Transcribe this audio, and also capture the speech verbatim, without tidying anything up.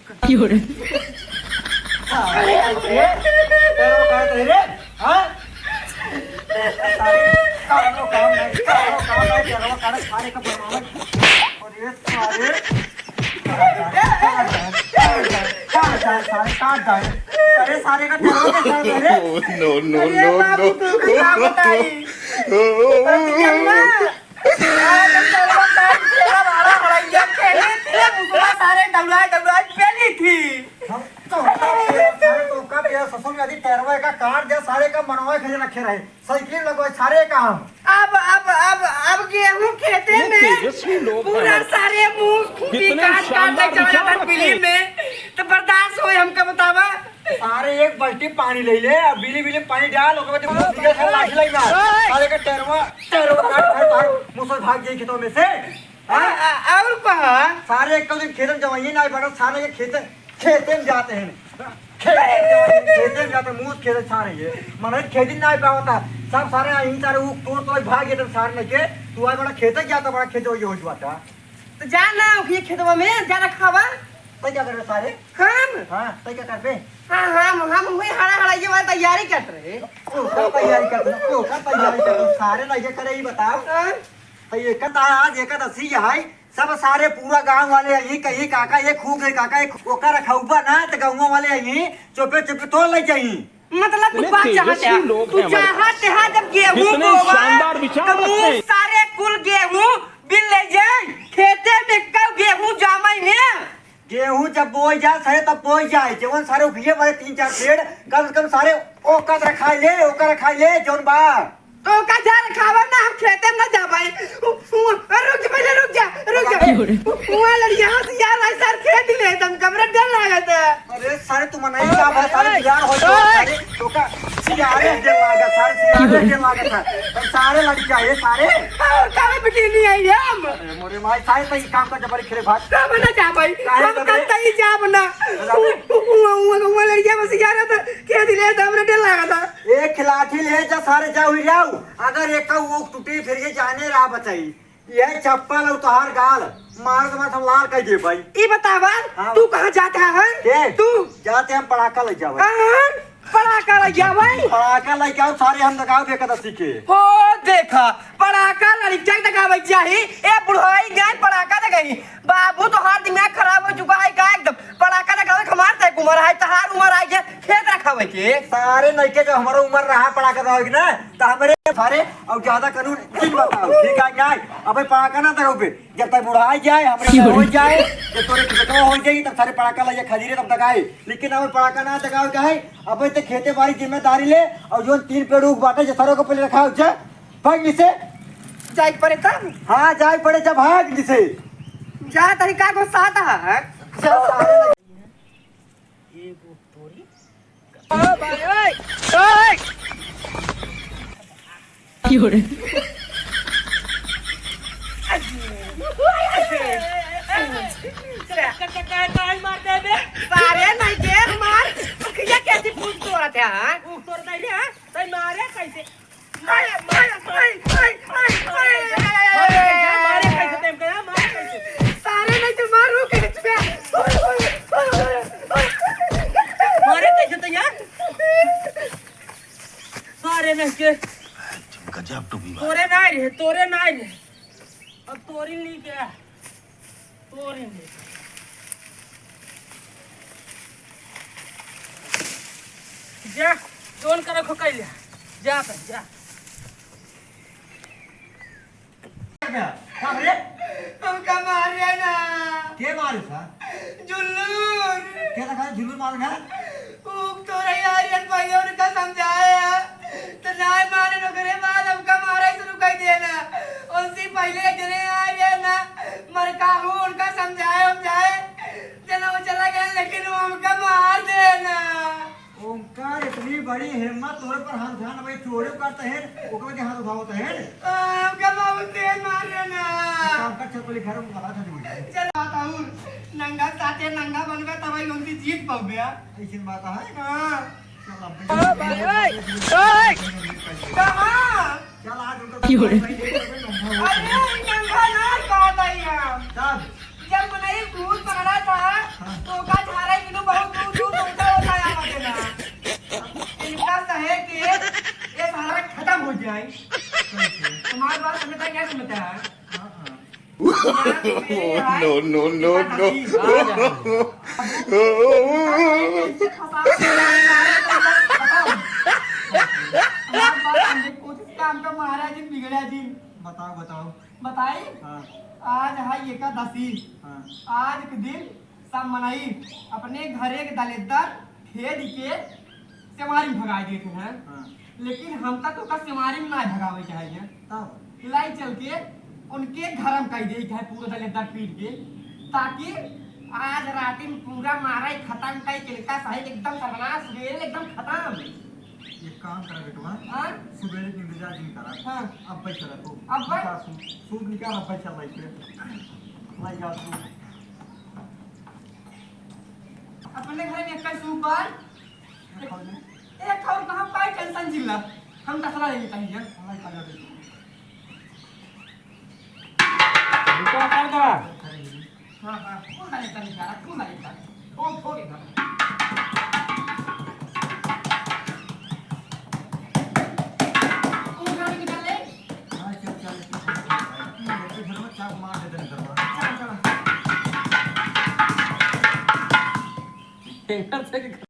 अरे, अरे, तेरो का तेरे, हाँ? सारे, कानो काम नहीं, कानो काम नहीं, तेरो का सारे का बनवावे। अरे, सारे। काट डाल, सारे, काट डाल। अरे, सारे का तेरो का सारे, अरे। No, no, अरे, no, बाबू, no। तू का बताई? अरे, चल ना। आज हम चलबा काट के अब हरा हरैया खेली थी, मुसवा सारे दौड़ाए दौड़ाए पेली थी। हम तो का किया, सारे तो का किया, ससुर के आदि टैरवा का काट दिया, सारे का मनवा खेले रखे रहे, साइकिल लगवाए सारे का हम। अब, अब, अब, अब गेहूं खेते में तेजस्वी लोग हैं पूरा हमारे। सारे मुंह खूंटी कितने काट काट के शानदार चला विचार था रखते हैं। बिली में, तो बर्दाश्त होए हमका बतावा। सारे एक बाल्टी पानी ले ले, अब बिली बिली में पानी डाल, ओकर बाद जब सीधा साला लाठी लाई मार। सारे के टैरवा, टैरवा काट, काट, काट, मुसवा भाग जाई खेतों में से। हाँ? आ, आ, और कहा? सारे एक दिन खेतन जवाइए ना आए, बड़ा सारे के खेत, खेते में जाते हैं। खेते में जाते हैं, खेते में जाते हैं, मुंह खेते सारे ये। मने खेती ना आए पावता। सब सारे यहीं सारे ऊख तोड़ तोड़ भाग गए थे सारे लेके। तू आए बड़ा खेते जाता, बड़ा खेते हो, ये हो जाता। तो जा ना, ये खेतवा में जा रखावा। तै क्या करबे सारे? हम? हाँ, तै क्या करबे? हाँ, हम, हम वही हरा हरा ये वाला तैयारी करत रहे। ओ, का तैयारी करत रहे? ओ, का तैयारी करत रहे? सारे लगे करे, ई बताओ। हाँ? तो ये कहता है, आज एकादशी है, सब सारे पूरा गांव वाले यही कही, "काका, ये खूब है, काका, ये ओका रखौबा ना," तो गांव वाले यही चुपे चुपे तोड़ ले जाई। मतलब, तू इतने बात चाहत तेजस्वी है, लोग तू हैं हमारे चाहत पास। है, जब गेहूं कितने बोवा, शानदार विचार तो रखते मुंह हैं। सारे कुल गेहूं बिल ले जाए, खेते में कब गेहूं जामे ने। गेहूं जब बोई जाए, सारे तब बोई जाए, जवन सारे उगिए बड़े तीन चार पेड़, कम से कम सारे ओका त रखाई ले, ओका रखाई ले, जौन बा। तो ओका जा रखावा ना, हम खेते में ना जाबे। उ, उ, रुक जा, पहले रुक जा, रुक जा। का रे? उ, वहाँ लड़िया होशियार भाई सर खेत ले, तुम कमरे डर लागत है। अरे सारे, तू मनाई का बा, सारे बिहार हो तो सारे, तो का सियारे डर लागत, सारे सियारे डर लागत है। तो सारे लड़कियां, ये सारे। और का बिटी नहीं आई हम। अरे मोरे माई, सारे तो ये काम कर जबरी खेले भाग। तब ना जाबे, काहे हम तबे? कतई जाब ना। जाबे? उ, उ, उ, उ, उ लड़िया बस यार तो के दिले तो हमरा डर लागत है। एक लाठी ले जा सारे, जाओ ही जाओ। अगर एक का ऊख टूटी फिर ये जाने रहा बचाई। ये चप्पल और तोहार गाल मार के मार हम लाल कर दे भाई। ई बतावा, हाँ। तू कहाँ जात है? के? तू? जाते हम पड़ाका ले जावे। हाँ, पड़ाका ले जावे। पड़ाका ले जाओ सारे हम लगाओ एकादशी के। हो देखा, पड़ाका लड़िका के लगावे चाही। ए बुढ़ाई जाए पड़ाका लगाई। बाबू तोहार दिमाग खराब हो चुका है का एकदम? पड़ाका लगावे के हमार तय उम्र है, तोहार उम्र आई है खेत रखावे के। सारे नइके जब हमारा उम्र रहा पड़ाका लगावे के ना, तो हमरे सारे और ज्यादा कानून दिन बताओ, ठीक है न्याय। अबे पड़ाका ना लगावे, जब तक बुढ़ाई जाए, हमरे हो जाए, जब तोरे खेतवा हो जाई, तब सारे पड़ाका लइया खरीदे तब तक आए। लेकिन अब पड़ाका ना लगावे का है, अबे ते खेते बारी जिम्मेदारी ले, और जो तीन पेड़ ऊख बाटे, जे सारों को पहले रखाओ, जा, भाग नीचे। जाए के पड़े तब? हाँ, जाए के पड़े, जा भाग नीचे। जा, तरीका को साथ है। जा, सारे लगे। एगो तोरी। ओ भाई, ओए, ओए। की हो रे? सारे नहीं के मार, खिया कैसी फूल तोड़त है, हाँ? फूल तोड़त है रे, हाँ? तै मारे कैसे? मारे कैसे तेम करा, मारे कैसे? सारे नहीं तो मारू के। मारे कैसे तो यार? सारे नहीं के। गजब टोपी मार। तोरे ना रे, तोरे ना रे। अब तोरी ली क्या? तोरी ले। जा, जोन कर रखो कैले। जा त, जा। का रे? हमका मारे ना। के मारे सा? जुल्लूर। के लगा जुल्लूर मारे ना? ऊख तोरे आर्यन भाई उनका समझाए है, तो नाय माने, ओकरे बाद हमका मारे शुरू कर देना। उनसे पहले एक जने आए रहे ना, मरकाहू, उनका समझाए, समझाए, जना वो चला गए, लेकिन वो हमका मार देना। ओंकार, इतनी बड़ी हिम्मत तोरे पर हाथ उठाना भाई, चोरी करते हैं, ओकरे के हाथ उठावत हैं। आ, हमका बहुत तेज मार रहे ना। काम कर, चल पहले घर में बता था। चल, बात और, नंगा साथे नंगा बनबे, तब ही उनकी जीत पाओगे। ऐसी बात है? हाँ। चल, अब ओ भाई, ओए, ओए। कहाँ? चल, आज उनका क्यों रे? अरे, नंगा ना कहता ही हम। तब? जब मनई भूत पकड़ा था, हाँ। तो ओका No, no, no, no। कैसे फंसा? बताओ। हमारे पास हम एक कोशिश काम का महाराज जी बिगड़े जी। बताओ, बताओ। बताई? हाँ। आज है एकादशी। हाँ। आज के दिन सब मनई अपने घरे के दलिद्दर खेद के सेवारी में भगाई देते हैं। हाँ। लेकिन हम तक ओकर सेवारी में ना भगावे के है। तब? लाई चल के उनके घर में कह दे के है पूरा दलिद्दर पीट के, ताकि आज रात में पूरा मारा ही खत्म कर के इनका सही एकदम सर्वनाश, सुबेरे एकदम खत्म। एक काम करा बेटवा, हाँ? सुबेरे के इंतजार जिन करा। हाँ। अब बैठ रखो। अब बैठ? निकाल सूप, सूप निकाल, अब बैठ चल बैठ के। लाई जा सूप। अपने घर में एक सूप बार। एक और कहाँ पाई टेंशन जिल्ला। हम टकरा लेंगे कहीं यार। लाई खा जा बेटवा। रुको, कर दो। हाँ, हाँ, कौन डाले तनी जा, कौन डाले जा? कौन, कौन इधर? कौन गाड़ी निकाल ले? हाँ, चल, चल, चल, चल, चल। ये घर में चाप मार दे, इधर, इधर। चल, चल। इधर से